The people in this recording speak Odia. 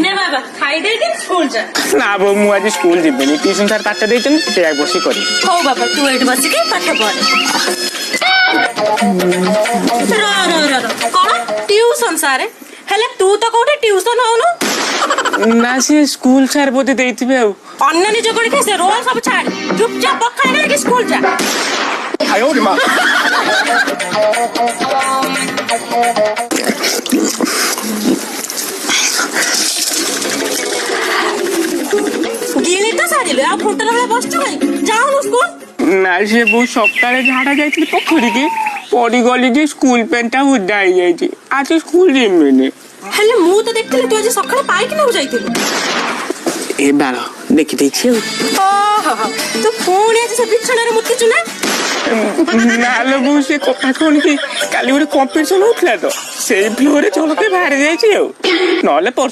ନେ ବାବା, ଖାଇଦେଇକି ସ୍କୁଲ ଯା। ନା ବୋଉ, ମୁଁ ଆଜି ସ୍କୁଲ ଯିବିନି। ଟ୍ୟୁସନ ସାର୍ ପାଠ ଦେଇଛନ୍ତି, ସେଇଆ ବସି କରିବି। ହଉ ବାବା, ତୁ ଏଇଠି ବସିକି ପାଠ ପଢ। ର ର ର ର, କଣ ଟ୍ୟୁସନ ସାର୍? ହେଲେ ତୁ ତ କୋଉଠି ଟ୍ୟୁସନ ହଉନୁ। ନା, ସେ ସ୍କୁଲ ସାର୍ ବୋଧେ ଦେଇଥିବେ ଆଉ। ଅନ୍ୟ ନିଜ କରିକି ସେ ରୋଲ ସବୁ ଛାଡ, ଚୁପଚାପ ପଖାଳ ଖାଇକି ସ୍କୁଲ ଯା। 哎呦我的妈！ ଗିଳି ତ ସାରିଲୁ, ଆଉ ଫୁଣ୍ଟଲା ବେଳେ ବସିଛୁ କାହିଁକି? ଯାଉନୁ ସ୍କୁଲ। ନା, ସେ ବୋଉ, ସକାଳେ ଝାଡା ଯାଇଥିଲି ପୋଖରୀକି, ପଡିଗଲି ଯେ ସ୍କୁଲ ପ୍ୟାଣ୍ଟଟା ଓଦା ହେଇଯାଇଛି। ଆଜି ସ୍କୁଲ ଯିବିନି। ହେଲେ ମୁଁ ତ ଦେଖିଥିଲି ତୁ ଆଜି ସକାଳେ ପାଇଖାନାକୁ ଯାଇଥିଲୁ। ଏ ବାଳ, ଦେଖିଦେଇଛି ଆଉ। ଓହୋ, ତୁ ପୁଣି ଆଜି ସେ ବିଛଣାରେ ମୁତିଛୁ ନା? ନା ଲୋ ବୋଉ, ସେ କଥା କଣ କି, କାଲି ଗୋଟେ କମ୍ପିଟିସନ ହଉଥିଲା ତ, ସେଇ ଫ୍ଲୋରେ ଝଲକେ ବାହାରି ଯାଇଛି ଆଉ, ନହେଲେ